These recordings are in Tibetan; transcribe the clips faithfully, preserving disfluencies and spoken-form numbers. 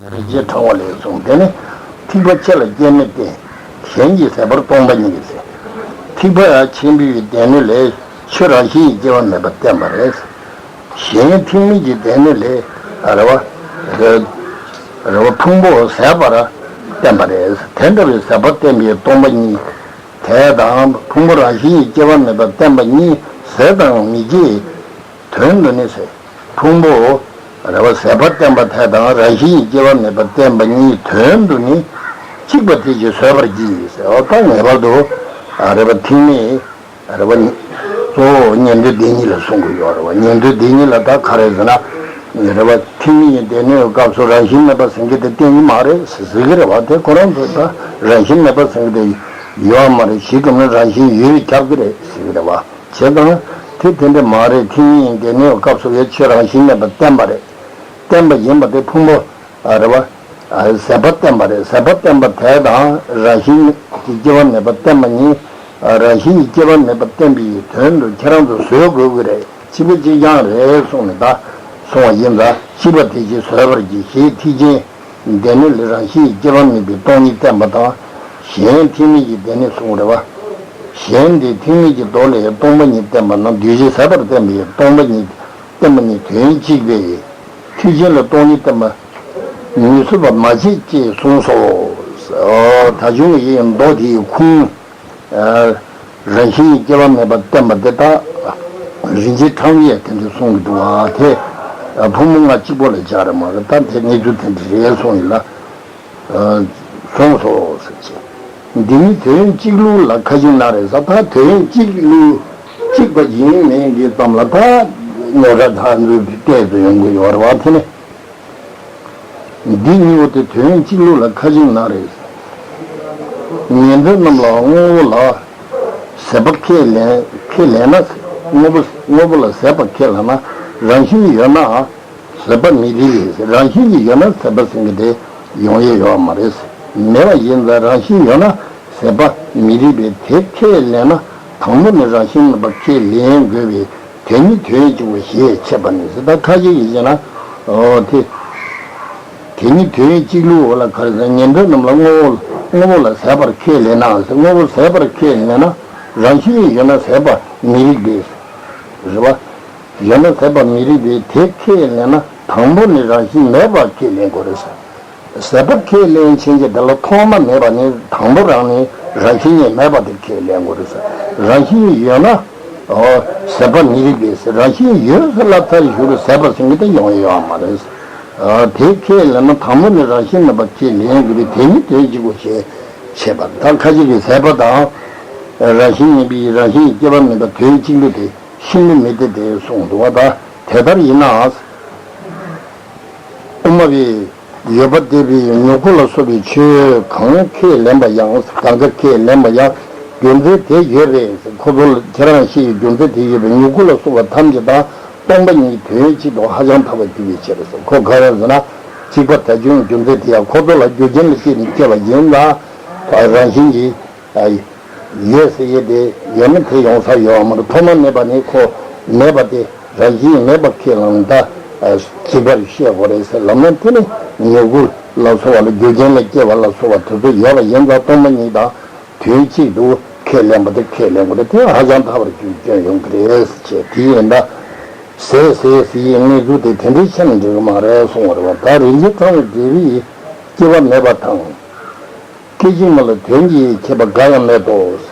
རིན་ཆེན་ཕྲེང་བ་ལས་གསུངས། དེ་ནི་ཐེག་པ་ཆེ་ལ་སྐྱེ་མེད་བསྟན། གཞན་གྱིས་ཟད་པར་སྟོང་པ་ཉིད་ཟེར། ཐེག་པ་ཆེན་པོའི་སྡེ་སྣོད་ལས་ཆོས་རང་བཞིན་གྱིས་སྐྱེ་བ་མེད་པ་བསྟན་པ་རེད། གཞན་ཐེག་དམན་གྱི་སྡེ་སྣོད་ལས་རེད་བ། རེད་བ། ཕུང་པོ་ཟད་པར་བསྟན་པ་རེད། དེ་འདྲ་བའི་ཟད་པ་བསྟན་པའི་སྟོང་པ་ཉིད་དེ་དང་ཕུང་པོ་རང་བཞིན་གྱིས་སྐྱེ་བ་མེད་པ་བསྟན་པ་གཉིས་ཟད་དང་མི་སྐྱེའི་དོན་དུ་ནི་ཟེར། ཕུང་པོ་རེད་བ། ཟད་པ་བསྟན་པ་དེ་དང་རང་བཞིན་གྱིས་སྐྱེ་བ་མེད་པ་བསྟན་པ་གཉིས་དོན་དུ་ནི་གཅིག་པ་དེ་ཅིག་བཟོད་པར་བགྱི་ཟེར། འོ་ད་ངེས་པར་དུ་རེད་བ། ཐེག་དམན་རེད་བ། གཙོ་བོ་ཉན་ཐོས་སྡེ་གཉིས་ལ་གསུང་གི་ཡོད་རེད་བ། ཉན་ཐོས་སྡེ་གཉིས་ལ་ད་ག་རེ་ཟེར་ན། རེད་བ། ཐེག་དམན་གྱི་སྡེ་སྣོད་སྐབས་སུ་རང་བཞིན་མེད་པ་ཟེར་མཁན་དེ་བསྟན་གྱི་མ་རེད་ཟེར་གྱི་རེད་བ། དེ་ཁོ་རང་ཚོ་ད་རང་བཞིན་མེད་པ་ཟེར་མཁན་དེ་ཡོད་མ་རེད། གཞི་གང་ན་རང་བཞིན་ཡོད་པས་ཁྱབ་ཀྱི་རེད་ཟེར་གྱི་རེད་བ། བྱས་ཙང་དེ་དེ་འདྲ་མ་རེད། ཐེག་དམན་གྱི་སྡེ་སྣོད་སྐབས་སུ་ཡང་ཆོས་རང་བཞིན་མེད་པ་བསྟན་པ་རེད། བསྟན་པ་ཡིན་པ་དེ་ཕུང་པོ་རེད་བ། ཟད་པ་བསྟན་པ་རེད། ཟད་པ་བསྟན་པ་དེ་དང་རང་བཞིན་གྱིས་སྐྱེ་བ་མེད་པ་བསྟན་པ་གཉིས། རང་བཞིན་གྱིས་སྐྱེ་བ་མེད་པ་བསྟན་པའི་དོན་དུ་ཁྱེད་རང་ཚོ་བཟོད་དགོས་ཀྱི་རེད། གཅིག་པ་གཅིག་རྐྱང་རེད་གསུངས་ནས་ད་གསུངས་པ་ཡིན་ཙང་། གཅིག་པ་དེ་ཅིག་བཟོད་པར་གྱིས་ཞེས་ཐེག་ཆེན་སྡེ་སྣོད་ལས་རང་བཞིན་གྱིས་སྐྱེ་བ་མེད་པའི་སྟོང་ཉིད་བསྟན་པ་དང་། གཞན་ཐེག་དམན་གྱི་སྡེ་སྣོད་གསུངས་རེད་བ། གཞན་དེ་ཐེག་དམན་གྱི་མདོ་ལས་སྟོང་པ་ཉིད་བསྟན་པ་ན་འདུས་བྱས་ཟད་པར་བསྟན་པའི་སྟོང་པ་ཉིད་བསྟན་པ་ནི་དོན་གཅིག་པས། ཐེག་ཆེན་ལ་སྟོང་ཉིད་བསྟན་པ་མི་བཟོད་པ་མ་བྱེད་ཅེས་གསུངས་སོ། ད་གཞུང་གི་མདོ་དེའི་ཁུངས། རང་བཞིན་གྱིས་སྐྱེ་བ་མེད་པ་བསྟན་པ་འདི་དག་རིན་ཆེན་ཕྲེང་བས་དེ་འདྲ་གསུངས་ཀྱི་འདུག་བ། དེ་ཕུང་པོ་ལྔ་གཅིག་པོ་ལ་སྦྱར་རེད་མ་རེད། ད་དེ་གནས་ཚུལ་དེ་འདྲ་རེད་གསུངས་ཡིན་ལ། གསུངས་སོ་ཟེར་གྱི། འདི་ནི་དོན་གཅིག་ལུགས་ལ་ཁ་ཅིག་ན་རེ་ཟེར། ད་དོན་གཅིག་ལུགས་གཅིག་པ་ཡིན་མིན་གྱི་ཙམ་ལ་ད་རྙོག་དྲ་ད་འདི་བལྟས་ཏེ་ཡོང་གི་ཡོད་རེད་བ། དེ་ནི་འདི་གཉིས་པོ་དེ་དོན་གཅིག་ལུགས་ལ་ཁ་ཅིག་ན་རེ་ཟེར། ཉན་ཐོས་རྣམས་ལ་དངོས་པོ་ལ་ཟད་པ་ཁས་ལེན་ཁས་ལེན་ན། དངོས་པོ་དངོས་པོ་ལ་ཟད་པ་ཁས་ལེན་ན་རང་བཞིན་ཡོད་ན། ཟད་པ་མི་རིགས་པས། རང་བཞིན་གྱིས་ཡོད་ན་ཟད་པ་ཟེར་མཁན་དེ་ཡོང་ཡས་ཡོད་མ་རེད། མེད་པ་ཡིན་ཙང་རང་བཞིན་ཡོད་ན་ཟད་པ་མི་རིགས་པས། དེ་ཁས་ལེན་ན་དང་པོ་ནས་རང་བཞིན་མེད་པ་ཁས་ལེན་དགོས་པས། དེ་ཉིད་དོན་གཅིག་པོ་ཞེས་འཆད་པ་ནི་ཟེར། ད་ཁ་ཅིག་གིས་བཤད་ན། འོ་དེ། དེ་ཉིད་དོན་གཅིག་ལུགས་ལ་ག་རེ་ཟེར། ཉན་ཐོས་རྣམས་ལ་དངོས་པོ་དངོས་པོ་ལ་ཟད་པར་ཁས་ལེན་ན་ཟེར། དངོས་པོ་ཟད་པར་ཁས་ལེན་ན་རང་བཞིན་ཡོད་ན་ཟད་པ་མི་རིགས་པས། རེད་བ། ཡོད་ན་ཟད་པ་མི་རིགས་པས། དེ་ཁས་ལེན་ན་དང་པོ་ནས་རང་བཞིན་མེད་པ་ཁས་ལེན་དགོས་རེད་ཟེར། ཟད་པ་ཁས་ལེན་ཕྱིན་ཆད་དེ་ལ་ཐོག་མ་མེད་པ་ནས་དང་པོ་རང་ནས་རང་བཞིན་ཉིད་མེད་པ་དེ་ཁས་ལེན་དགོས་རེད་ཟེར། རང་བཞིན་ཡོད་ན། ཨོ། ཟད་པ་མི་རིགས་པས་ཟེར། རང་བཞིན་ཡོད་ཟེར་ལབ་ཚར་ཞུ་རུ་ཟད་པ་ཟེར་མཁན་དེ་ཡོང་ཡ་ཡོད་མ་རེད་ཟེར། ཨ། དེ་ཁས་ལེན་ན་དང་པོ་ནས་རང་བཞིན་མེད་པ་ཁས་ལེན་དགོས་པས། དེ་ཉིད་དོན་གཅིག་པོ་ཞེས་འཆད་པ། ད་ཁ་ཅིག་གིས་ཟད་པ་དང་རང་བཞིན་ཡིན་པའི་རང་བཞིན་གྱིས་སྐྱེ་བ་མེད་པ་དོན་གཅིག་ལུགས་དེ་ཤིན་ཏུ་མི་འཐད་དེ་གསུངས་འདུག་བ། ད་དེ་ལྟར་ཡིན་ན། དབུ་མ་པས་ཡོད་པ་འདོད་པའི་མྱུ་གུ་ལ་སོགས་པའི་ཆོས་གང་ཁས་ལེན་པ་ཡང་། གང་ག་ཁས་ལེན་པ་ཡང་། རྒྱུ་མཚན་དེ་ཡོད་པས། ཁོ་ཚོ་ལ་ཁྱེད་རང་ཤེས་ཡོད། རྒྱུ་མཚན་དེ་ཡོད་པས། མྱུ་གུ་ལ་སོགས་པ་ཐམས་ཅད་དང་སྟོང་པ་ཉིད་དོན་གཅིག་ཏུ་ཧ་ཅང་ཐག་པ་གཅིག་པའི་ཕྱིར་ཟེར། ཁོ་ག་རེ་ཟེར་ན། གཅིག་པ་ད་གཞུང་རྒྱུ་མཚན་དེ་ཡང་ཁོ་ཚོ་ལ་རྒྱུ་རྐྱེན་ལ་སྐྱེས་ནས་སྐྱེ་བ་ཡིན་ལ། རང་བཞིན་གྱིས། ཨ། ཡོད་ཟེར་ཡས་དེ་ཡོད་ན་དེ་ཡོང་ས་ཡོད་མ་རེད། ཐོག་མ་མེད་པ་ནས་ཁོ་མེད་པ་དེ་རང་བཞིན་མེད་པ་ཁས་བླངས། ད་གཅིག་པར་བཤད་དགོས་རེད་ཟེར་ལབ་ན། དེ་ནི་མྱུ་གུ་ལ་སོགས་པ་ལ་རྒྱུ་རྐྱེན་ལ་སྐྱེ་བ་ལ་སོགས་པ་དེ་ཚོ་ཡོད་པ་ཡིན་ཙང་སྟོང་པ་ཉིད་དང་དོན་གཅིག་ཏུ་ཁས་ལེན་པ་དེ་ཁས་ལེན་དགོས་རེད། དེ་ཧ་ཅང་ཐག་པར་གཅིག་སྐྱོན་ཡོང་གི་རེད་ཟེར་བྱས། དེ་ཡིན་ད་ཟད་ཟད་ཟེར་ཡས་གནས་ཚུལ་དེ་དེ་འདྲའི་ཆ་ནས་འགྲིག་གི་མ་རེད་གསུངས་པ་རེད་བ། ད་རིན་ཆེན་ཕྲེང་བའི་འགྲེལ་པས་སྐྱེ་བ་མེད་པ་དང་། སྐད་ཅིག་མ་ལ་དོན་གྱི་ཁྱད་པར་འགའ་ཡང་མེད་དོ།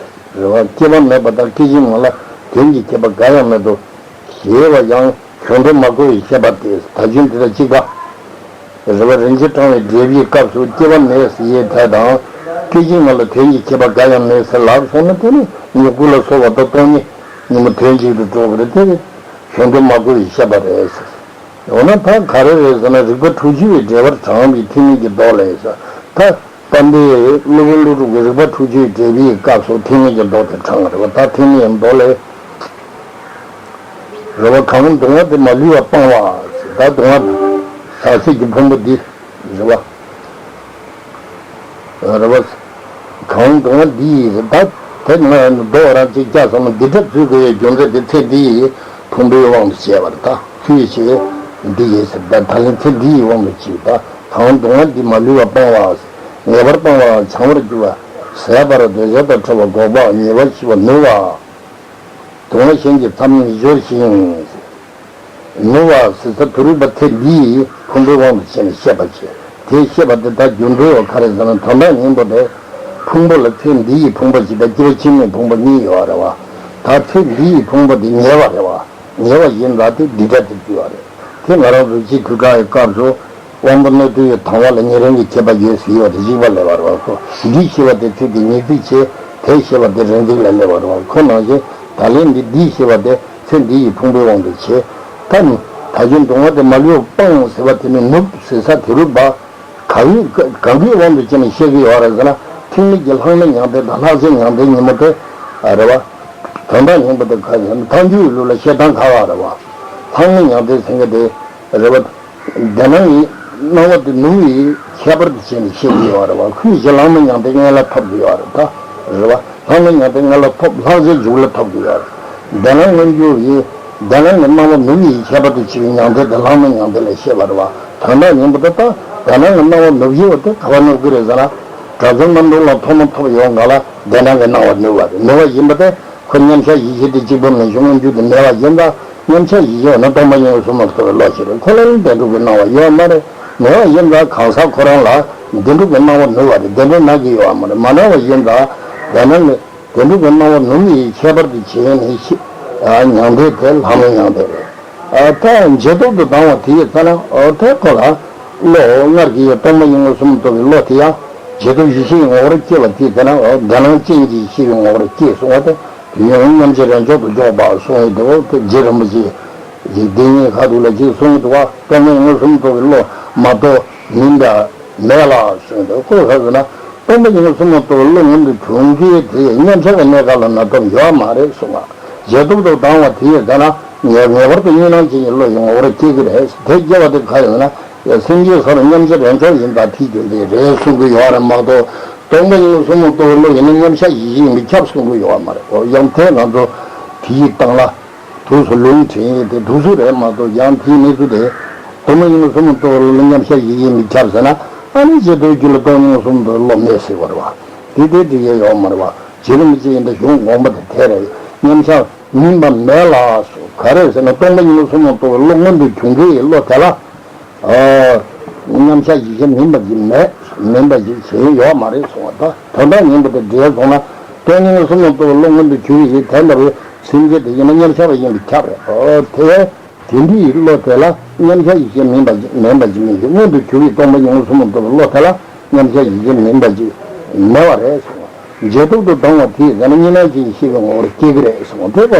རེད་བ། སྐྱེ་བ་མེད་པ་དང་སྐད་ཅིག་མ་ལ་དོན་གྱི་ཁྱད་པར་འགའ་ཡང་མེད་དོ། ཞེས་པ་ཡང་གཞུང་དུ་མ་གོ་བའི་བཤད་པ་སྟེ། ད་གཞུང་དེ་དང་གཅིག་པ། རེད་བ། རིན་ཆེན་ཕྲེང་བའི་འགྲེལ་པའི་སྐབས་སུ་སྐྱེ་བ་མེད་ཟེར་ཡས་དེ་དང་། སྐད་ཅིག་མ་ལ་དོན་གྱི་ཁྱད་པར་འགའ་ཡང་མེད་ཟེར་ལབ་སོང་ན། དེ་ནི་མྱུ་གུ་ལ་སོགས་པ་དང་སྟོང་ཉིད་གཉིས་པོ་དོན་གཅིག་ཏུ་འགྲོ་གི་རེད། དེ་ནི་གཞུང་དུ་མ་གོ་བའི་བཤད་པ་རེད་ཟེར། འོ་ན་ད་ག་རེ་རེད་ཟེར་ན། རིགས་པ་དྲུག་ཅུ་པའི་འགྲེལ་པར་དྲངས་པའི་ཐེག་དམན་གྱི་མདོ་ལས་ཟེར། ད་དཔལ་ལྡན་སློབ་དཔོན་ཀླུ་སྒྲུབ་ཀྱིས་རིགས་པ་དྲུག་ཅུའི་འགྲེལ་པའི་སྐབས་སུ་ཐེག་དམན་གྱི་མདོ་དེ་དྲངས་རེད་བ། ད་ཐེག་དམན་གྱི་མདོ་ལས། རེད་བ། གང་གདུང་བ་དེ་མ་ལུས་པ་སྤང་བ། ད་གདུང་བ་ཟག་བཅས་ཀྱི་ཕུང་པོ་འདི་རེད་བ། རེད་བ། གང་གདུང་བ་འདི་ཡིས་ཟེར། ད་དེ་ང་མདོ་རང་གཅིག་རྒྱག་སོང་ན་འདི་འདྲ་འཛུལ་དགོས་ཡའི་རྒྱུ་མཚན་དེ་ཚེ་འདི་ཡི་ཕུང་པོའི་དབང་དུ་བྱས་པ་རེད། ད་ཚུལ་ཞིག་འདི་ཡིས་ཟེར། ད་ད་ལན་ཚེ་འདི་ཡི་དབང་དུ་བྱས། ད་ གང་སྡུག་བསྔལ་འདི་མ་ལུས་པ་སྤང་བ། ངེས་པར་སྤང་བ་བྱང་བར་གྱུར་པ། ཟད་པར་འདོད་བྱ་དང་ཕྲད་པ་འགོག་པ། ཉེས་པ་ཞི་བ་ནུས་པ། སྡུག་བསྔལ་གཞན་གྱི་མཚམས་མི་སྦྱོར་ཞིང་། ནུས་པ་ཟེར་ས་དེ་རིག་པ་ཚེ་འདི་ཡི་ཕུང་པོའི་དབང་དུ་བྱས་ནས་ཤེས་པ་བྱས། དེ་ཤེས་པ་དེ་དག་རྒྱུ་འབྲས་བ་ག་རེ་ཟེར་ན་དོན་དག་སྙིང་པོ་དེ། ཕུང་པོ་ལ་ཚེ་འདི་ཡི་ཕུང་པོ་གཅིག་དང་སྐྱེ་བ་ཕྱི་མའི་ཕུང་པོ་གཉིས་ཡོད་རེད་བ། ད་ཚེ་འདི་ཡི་ཕུང་པོ་དེ་ཉེ་བ་རེད་བ། ཉེ་བ་ཡིན་ཙང་དེ་འདི་འདྲ་དེ་རྒྱུ་བ་རེད། དེ་ང་རང་ཚོ་སྤྱི་དུས་དྲག་ཡི་སྐབས་སུ། དབང་པོ་རྣོ་རྟུལ་ཡི་དང་བ་ལ་ཉེ་རིང་གི་ཁྱད་པར་ཡོད་ཟེར་བ་དེ་གཅིག་པ་སླེབས་པ་རེད་བ། ཁོ་འདི་ཤེས་པ་དེ་ཚེ་འདི་ཉེ་ཚིག་བྱས། དེ་ཤེས་པ་དེ་རིང་ཚིག་ལ་སླེབས་པ་རེད་བ། ཁོ་ནང་བཞིན་ད་ལན་འདི་འདི་ཤེས་པ་དེ་ཚེ་འདི་ཡི་ཕུང་པོའི་དབང་དུ་བྱས། ད་ནི་ད་གིན་སྡུག་བསྔལ་དེ་མ་ལུས་པ་སྤང་ཟེར་བ་དེ་ནི་ནུབ་ཟེར་ས་དེ་རིག་པ། གང་གང་གི་དབང་དུ་བྱས་ནས་བཤད་ཀྱི་ཡོད་རེད་ཟེར་ན། ཐེག་དམན་གྱི་ལྷག་མེད་མྱང་འདས་དང་ལྷག་བཅས་མྱང་འདས་གཉིས་པོ་དེ་རེད་བ། དོན་དག་སྙིང་པོ་དེ་ག་རེ་ཟེར་ན་ཐལ་འགྱུར་བའི་ལུགས་ལ་བཤད་སྟངས་ཁག་ཁག་རེད་བ། ལྷག་མེད་མྱང་འདས་ཟེར་མཁན་དེ་རེད་བ། བདེན་སྣང་གི་སྣང་བ་དེ་ནུབ་པའི་ཁྱད་པར་དུ་བྱས་ནས་བཤད་ཀྱི་ཡོད་རེད་བ། ཁོའི་གཞི་ལྷག་མེད་མྱང་འདས་སྔོན་ལ་ཐོབ་ཀྱི་ཡོད་རེད་ད། རེད་བ། ལྷག་མེད་མྱང་འདས་སྔོན་ལ་ཐོབ། ལྷག་བཅས་མཇུག་ལ་ཐོབ་ཀྱི་ཡོད་རེད། བདེན་སྣང་མངོན་གྱུར་གྱི། བདེན་སྣང་གི་སྣང་བ་ནུབ་པའི་ཁྱད་པར་དུ་བྱས་པའི་མྱང་འདས་དེ་ལྷག་མེད་མྱང་འདས་ལ་བཤད་པ་རེད་བ། དོན་དག་སྙིང་པོ་དེ་ད་བདེན་སྣང་གི་སྣང་བ་ནུབ་བཞིན་པ་དེ་ག་པར་ནུབ་ཀྱི་རེད་ཟེར་ན། དགྲ་བཅོམ་རྣམ་གྲོལ་ལ་ཐོག་མ་ཐོབ་ཡོང་ག་ལ་བདེན་སྣང་གི་སྣང་བ་ནུབ་པ་རེད། ནུབ་པ་ཡིན་པ་དེ་ཁོ་མཉམ་གཞག་ཡེ་ཤེས་དེ་གཅིག་པུ་མིན་ཞིང་མངོན་གྱུར་དུ་མེད་པ་ཡིན་ཙང་། མཉམ་གཞག་ཡེ་ཤེས་ཡོད་ན་སྟོང་པ་ཉིད་ཀྱི་གཟུགས་མ་གཏོགས་པའི་བློ་ཞིག་རེད། ཁོ་ལ་ནི་བདེན་གྲུབ་ཀྱི་སྣང་བ་ཡོད་མ་རེད། མེད་པ་ཡིན་ཙང་གང་ཟག་ཁོ་རང་ལ་བདེན་གྲུབ་ཀྱི་སྣང་བ་ནུབ་པ་རེད། བདེན་གྲུབ་སྣང་གི་ཡོད་པ་མ་རེད། མ་སྣང་བ་ཡིན་ཙང་བདེན་སྣང་གི། བདེན་གྲུབ་ཀྱི་སྣང་བ་ནུབ་པའི་ཁྱད་པར་དུ་བྱས་ནས་ཤི། ཨ། མྱང་འདས་དེ་ལྷག་མེད་མྱང་འདས་རེད། ཨ། ད་རྗེས་ཐོབ་ཏུ་ལྡང་བ་དེ་ཡི་ཚེ་ན། ཨ། དེ་ཁོ་ལ་བློ་སྔར་གྱི་སྟོང་པ་ཉིད་མངོན་སུམ་དུ་རྟོགས་པའི་བློ་དེ་ཡང་རྗེས་ཐོབ་ཡེ་ཤེས་ཀྱི་ངོ་བོར་སྐྱེས་པ་དེའི་ཚེ་ན། ཨ། བདེན་སྣང་ཅན་གྱི་ཤེས་པའི་ངོ་བོར་སྐྱེས་གསུངས་པ་དེ། དེ་ཡང་མཉམ་གཞག་རང་ཕྱོགས་སུ་འཇོག་པ་གསུངས་ཡོད་དོ། དེ་རྗེ་རིན་པོ་ཆེ་ཡིས་དེ་ཉིད་ཁ་ཐུག་ལ་ཅིག་གསུངས་ཡོད་དོ། སྟོང་པ་ཉིད་མངོན་སུམ་རྟོགས་པའི་བློ་མ་གཏོགས་མིན་པ། མེད་ལ་གསུངས་ཏེ། ཁོ་ག་ཟེར་ན། སྟོང་པ་ཉིད་གསུམ་ལ་རྟོགས་པའི་བློ་མངོན་དུ་འགྱུར་མཁན་དེ་མཉམ་གཞག་གི་གནས་སྐབས་ལ་ན་སྟོབས་ཡོད་མ་རེད་གསུངས་པ། རྗེས་ཐོབ་ཏུ་ལྡང་བ་དེ་ཡི་ཚེ་ན་ངེས་ངེས་པར་དུ་གཉིས་སྣང་ཅན་གྱི་བློ་ཡི་ངོ་བོར་སྐྱེ་གི་རེད། དེ་སྐྱེ་བ་དེ་ག་ཡིན་ན་སེམས་ཅན་སོགས་ལ་མཉམ་གཞག་རང་ཕྱོགས་ཡིན་པ་དེའི་རྒྱུ་མཚན་རེད་གསུང་གི་ཡོད་རེད་མ་གཏོགས། སྟོང་པ་ཉིད་གསུམ་ལ་རྟོགས་པའི་བློ་ཡིན་ན་མཉམ་གཞག་ཡེ་ཤེས་ཡིན་པས་ཁྱབ་གསུང་གི་ཡོད་མ་རེད། ཡང་དེ་ང་ཚོ་དེའི་སྟེང་ལ། དུས་སུ་ལུང་དྲན་ཡས་དེ་དུས་སུ་རེད་མ་གཏོགས། ཡང་དེའི་གནས་ཚུལ་དེ་སྟོང་པ་ཉིད་གསུམ་ལ་རྟོགས་པའི་བློ་མཉམ་གཞག་ཡེ་ཤེས་མི་ཁྱབ་ཟེར་ན། ཨ་ནི་རྗེས་ཐོབ་རྒྱུད་ལ་སྟོང་ཉིད་གསུམ་ལ་རྟོགས་པའི་བློ་མེད་ཟེར་བ་རེད་བ། དེ་དེ་འགྲིག་ཡས་ཡོད་མ་རེད་བ། རྗེ་རིན་པོ་ཆེ་ཡིན་ད་གཞུང་དགོངས་པ་དེ་དེ་རེད། མཉམ་གཞག་མིན་པ་མེད་ལ་གསུངས། ག་རེ་ཟེར་ན་སྟོང་པ་ཉིད་གསུམ་ལ་རྟོགས་པའི་བློ་མངོན་དུ་འགྱུར་མཁན་གྱི་བློ་དེ་ལ། ཨ། མཉམ་གཞག་ཡེ་ཤེས་མིན་པ་ཅིག་མེད། མིན་པ་ཅིག་བྱེད་ཡོད་མ་རེད་གསུངས་པ། ད་དོན་དག་ངན་པ་དེ་འདྲའི་སོང་ན། སྟོང་ཉིད་གསུམ་ལ་རྟོགས་པའི་བློ་མངོན་དུ་གྱུར་པའི་དེ་ལྟ་བུའི་སེམས་ཅན་དེ་ཡིན་ན་མཉམ་གཞག་པ་ཡིན་པས་ཁྱབ་རེད། ཨོ། དེ་དེ་འདྲའི་བློ་དེ་ལ་མཉམ་གཞག་ཡེ་ཤེས་མིན་པ་ཅིག་མིན་པ་ཅིག་མིན་ཞིང་། མངོན་དུ་གྱུར་པའི་སྟོང་པ་ཉིད་གསུམ་ལ་རྟོགས་པའི་བློ་དེ་ལ་མཉམ་གཞག་ཡེ་ཤེས་མིན་པ་ཅིག་མེད་པ་རེད་གསུངས་པ། རྗེས་ཐོབ་ཏུ་ལྡང་བ་དེ་ཡི་ཚེ་ན་གཉིས་སྣང་ཅན་གྱི་ཤེས་པའི་ངོ་བོར་སྐྱེ་གི་རེད་གསུངས་པ། དེ་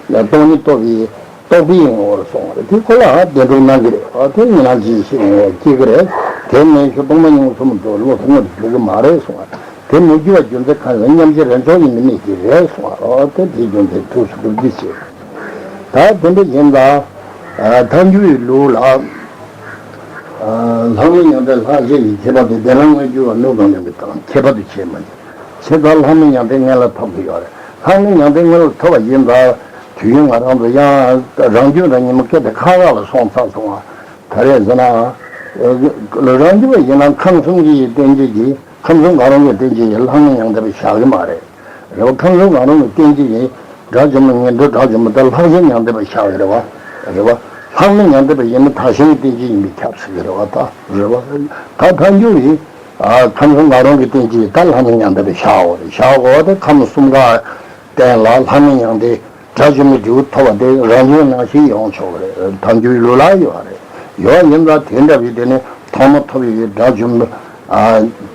ལ་སྟོང་ཉིད་རྟོགས་པའི། རྟོགས་པའི་ངོ་བོར་སོང་བ་རེད། དེ་ཁོ་ལ་བདེན་གྲུབ་སྣང་གི་རེད། ཨ། དེ་གཉིས་སྣང་ཅན་ཤེས་པའི་ངོ་བོར་སྐྱེ་གི་རེད། དེ་མིན་ཞུ་སྟོང་པ་ཉིད་གསུམ་དུ་བློ་དེ་མངོན་དུ་འགྱུར་གི་མ་རེད་གསུང་བ། དེ་མི་འགྱུར་བ་རྒྱུ་མཚན་གང་ཡིན་ན་མཉམ་གཞག་རང་ཕྱོགས་ཡིན་པའི་གནད་ཀྱིས་རེད་གསུང་བ། ཨ། དེ་དེའི་རྒྱུ་མཚན་ཐུགས་སུ་འགྲོ་རྒྱུ་བྱེད། ད་དེ་འདྲ་ཡིན་ད། ཨ། ཐལ་འགྱུར་བའི་ལུགས་ལ། ཨ། ལྷག་མེད་མྱང་འདས་ལྷག་བཅས་ཀྱི་ཁྱད་པར་དེ་བདེན་སྣང་མངོན་གྱུར་བ་ནུབ་དང་ལེན་པའི་དང་ཁྱད་པར་དུ་བྱས་མ་ཡིན། ཇི་ལྟར་ལྷག་མེད་མྱང་འདས་སྔོན་ལ་ཐོབ་ཀྱི་ཡོད་རེད། ལྷག་མེད་མྱང་འདས་སྔོན་ལ་ཐོབ་པ་ཡིན་ཙང་དུས་ཡུན་ང་རང་ཚོ་ཡང་རང་རྒྱུད་དང་ཉིན་མོ་སྐད་དེ་ཁག་ཁག་ལ་སོང་ཚར་སོང་བ། ག་རེ་ཟེར་ན། རང་རྒྱུད་པ་ཡིན་ན་ཁམས་གསུམ་གྱི་རྟེན་གཞི་གི་ཁམས་གསུམ་གང་རུང་གི་རྟེན་གཞི་ཡི་ལྷག་མེད་མྱང་འདས་པ་བཞག་གི་མ་རེད། རེད་བ། ཁམས་གསུམ་གང་རུང་གི་རྟེན་གཞི་ཡི་དགྲ་བཅོམ་པ་ངན་འགྲོའི་དགྲ་བཅོམ་པ་དེ་ལྷག་བཅས་མྱང་འདས་པ་བཞག་གི་རེད་བ། རེད་བ། ལྷག་མེད་མྱང་འདས་པ་ཡིན་ན་དག་ཞན་གྱི་རྟེན་གཞི་ཡིན་པས་ཁྱབ་ཟེར་གི་རེད་བ། ད་རེད་བ། ད་ཐལ་འགྱུར་ཡི། ཨ། ཁམས་གསུམ་གང་རུང་གི་རྟེན་གཞི་ད་ལྷག་མེད་མྱང་འདས་པ་བཞག་འོ་རེད། བཞག་འོ་དེ་ཁམས་གསུམ་ཀ་རྟེན་ལ་ལྷག་མེད་མྱང་འདས་དགྲ་བཅོམ་པའི་འབྲས་བུ་ཐོབ་པ་དེ་རང་བྱུང་ནང་བཞིན་ཡོང་ཆོག་གི་རེད། ཐལ་འགྱུར་ལུགས་ལ་ཡོད་རེད། ཡོད་ཡིན་ཙང་དེ་འདྲ་བའི་དེ་ནི་ཐོག་མ་ཐོབ་པའི་དགྲ་བཅོམ་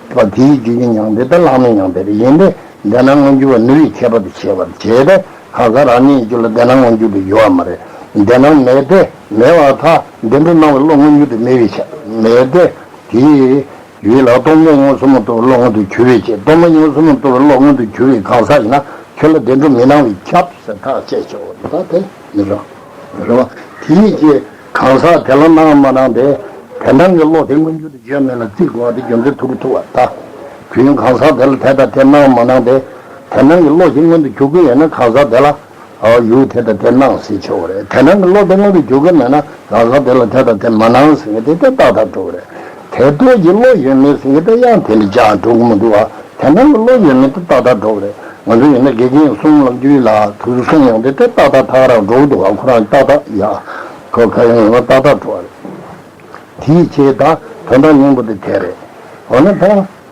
པ་དེའི་རྒྱུ་ཡི་མྱང་འདས་ད་ལྷག་མེད་མྱང་འདས་རེད། ཡིན་ཏེ་བདེན་སྣང་མངོན་གྱུར་བ་ནུབ་པའི་ཁྱད་པར་དུ་བྱས་པར་བྱས་ཏེ་གང་ཟག་རང་ཉིད་ཀྱི་རྒྱུད་ལ་བདེན་སྣང་མངོན་གྱུར་དུ་ཡོད་པ་མ་རེད། བདེན་སྣང་མེད་དེ་མེད་པར་ཐལ། བདེན་གྲུབ་སྣང་བའི་བློ་མངོན་གྱུར་དུ་མེད་པའི་ཆ་མེད་དེ་དེའི། ཡུལ་ལ་སྟོང་པ་ཉིད་མངོན་སུམ་དུ་བློ་མངོན་དུ་གྱུར་པའི་ཕྱིར། སྟོང་པ་ཉིད་མངོན་སུམ་དུ་བློ་མངོན་དུ་གྱུར་པའི་གང་ཟག་ཡིན་ན་ཁྱོད་ལ་བདེན་གྲུབ་མི་སྣང་བས་ཁྱབ་ཟེར་ཐག་བཅད་ཆོག་པ་ད་དེ་མི་རང་རེད་བ། དེའི་ཕྱིར་གང་ཟག་དེ་ལ་སྣང་མ་སྣང་དེ་དེ་སྣང་གི་བློ་དེ་མངོན་གྱུར་དུ་བརྗོད་མེད་ལ་བརྩི་དགོས་པ་དེ་རྒྱུ་མཚན་ཐུག་གི་ཐུག་པ་ད། དུས་ཡུན་གང་ཟག་དེ་ལ་དེ་དང་དེ་སྣང་མ་སྣང་དེ་དེ་སྣང་གི་བློ་ཞིག་མངོན་དུ་གྱུར་གྱི་ཡོད་ན་གང་ཟག་དེ་ལ། ཨ། ཡུལ་དེ་དང་དེ་སྣང་ཟེར་ཆོག་གི་རེད། དེ་སྣང་གི་བློ་དེ་མངོན་དུ་གྱུར་གྱི་མེད་ན་གང་ཟག་དེ་ལ་དེ་དང་དེ་མ་སྣང་ཟེར་མཁན་དེ་དེ་ཏག་ཏག་འགྲོ་གི་རེད། དེ་ལྟོས་ཀྱི་བློ་ཡོད་མེད་ཟེར་གྱི་ད་ཡང་དེ་ནི་ཅང་འགྲོ་གི་མི་འདུག་བ། དེ་ནང་གི་བློ་ཡོད་མེད་དེ་ཏག་ཏག་འགྲོ་གི་རེད། ང་ཚོ་ཡིན་ན་དགེ་རྒན་གསུང་ལབ་རྒྱུ་ཡིན་ལ་དུ་གསུང་ཡོང་དེ་དེ་ཏག་ཏག་ཐག་རང་འགྲོ་གི་འདུག་བ། ཁོ་རང་ཏག་ཏག་ཡ། ཁོ་ཁ་ཡོང་ཡོང་ན་ཏག་ཏག་འགྲོ་བ་རེད། དེའི་ཆེད་ད་དོན་དག་སྙིང་པོ་དེ་དེ་རེད། འོ་ན་ད་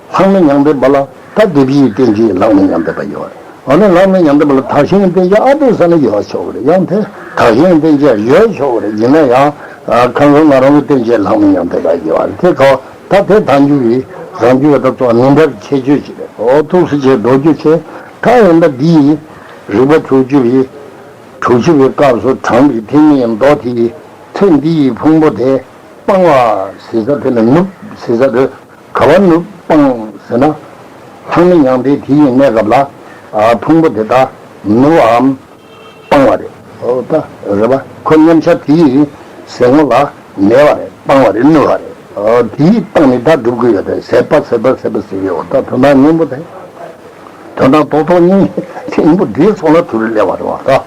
ལྷག་མེད་མྱང་འདས་པ་ལ་ད་སྡེ་བཞིའི་རྟེན་བཅས་ལྷག་མེད་མྱང་འདས་པ་ཡོད་རེད། འོ་ན་ལྷག་མེད་མྱང་འདས་པ་ལ་དག་ཞིང་རྟེན་བཅས་ཨ་འདུག་ས་ནས་ཡོད་ཆོག་གི་རེད། ཡང་དེ་དག་ཞིང་རྟེན་བཅས་ཡོད་ཆོག་གི་རེད། ཡིན་ན་ཡང་ཁམས་གསུམ་ང་རང་གི་རྟེན་བཅས་ལྷག་མེད་མྱང་འདས་པ་ཡོད་རེད། དེ་ཁོ་ད་དེ་དང་རྒྱུ་ཡི་རང་རྒྱུ་བ་ད་ཚོ་མི་འདྲ་བའི་ཁྱད་ཆོས་ཅིག་རེད། འོ་ཐུགས་སུ་ཆེ་མདོ་རྒྱུད་ཆེ་ད་ཡིན་ད་འདི་ཡི་རིག་པ་དྲུག་ཅུ་ཡི་དྲུག་ཅུ་པའི་སྐབས་སུ་དྲངས་པའི་ཐེག་དམན་མདོ་དེ་ཡི་ཚེ་འདི་ཡི་ཕུང་པོ་དེ་སྤང་བ་ཟེར་ས་དེ་ནི་ནུབ་ཟེར་ས་དེ། ག་བ་ནུབ་སྤང་ཟེར་ན། ལྷག་མེད་མྱང་འདས་དེ་ཡི་གནས་སྐབས་ལ་ཨ་ཕུང་པོ་དེ་དག་ནུབ་བའམ་སྤང་བ་རེད། འོ་ད་རེད་པ། ཁོ་མཉམ་གཞག་དེ་ཡི་ཟེར་ངོ་ལ་མེད་པ་རེད། སྤང་བ་རེད། ནུབ་པ་རེད། འོ་དེ་ཡི་སྟེང་ནས་ད་སྒྲུབ་དགོས་ཡོད་དེ་ཟད་པ་ཟད་པ་ཟད་པ་ཟེར་གི་ཡོད། ད་དོན་དག་སྙིང་པོ་དེ། དོན་དག་རྡོག་རྡོག་སྙིང་སྙིང་པོ་འདིའི་ཚོགས་ལ་དུ་རུ་སླེབས་པ་རེད་པ། ད་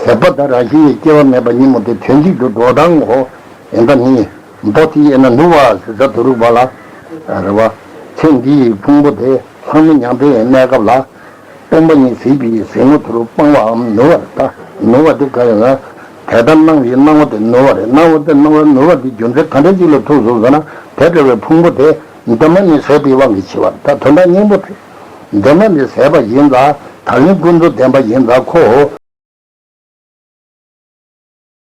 ཟད་པ་ད་རང་བཞིན་གྱི་སྐྱེ་བ་མེད་པ་ཉིད་མོ་དེ་དོན་གཅིག་ཏུ་འགྲོ་སྟངས་ངོ་། ཡིན་ད་ནི། མདོ་དེ་ཡིན་ན་ནུབ་པ་ཟེར་ས་དུ་རུག་པ་ལ། རེད་བ། ཚེ་འདི་ཡི་ཕུང་པོ་དེ་ལྷག་མེད་མྱང་འདས་ཡི་གནས་སྐབས་ལ། སྟོང་པ་ཉིད་གཟིགས་པའི་གཟིགས་ངོ་དུ་རུ་སྤང་བའམ་ནུབ་པ་རེད། ད་ནུབ་པ་དེ་ག་ཡིན་ན། དེ་ལྟར་སྣང་བའི་སྣང་བ་དེ་ནུབ་པ་རེད། སྣང་བ་དེ་སྣང་བ་ནུབ་པ་དེ་རྒྱུ་མཚན་ག་འདྲ་ཅིག་ལ་ཐུག་སོང་ཟེར་ན། དེ་འདྲ་བའི་ཕུང་པོ་དེ་འདི་མ་ནི་ཟད་པའི་དབང་གིས་འཆི་བ་རེད། ད་དོན་དག་སྙིང་པོ་དེ། འདི་མ་ནི་ཟད་པ་ཡིན་ཙང་ད་ལན་ཀུན་རྫོབ་བདེན་པ་ཡིན་ཙང་ཁོ་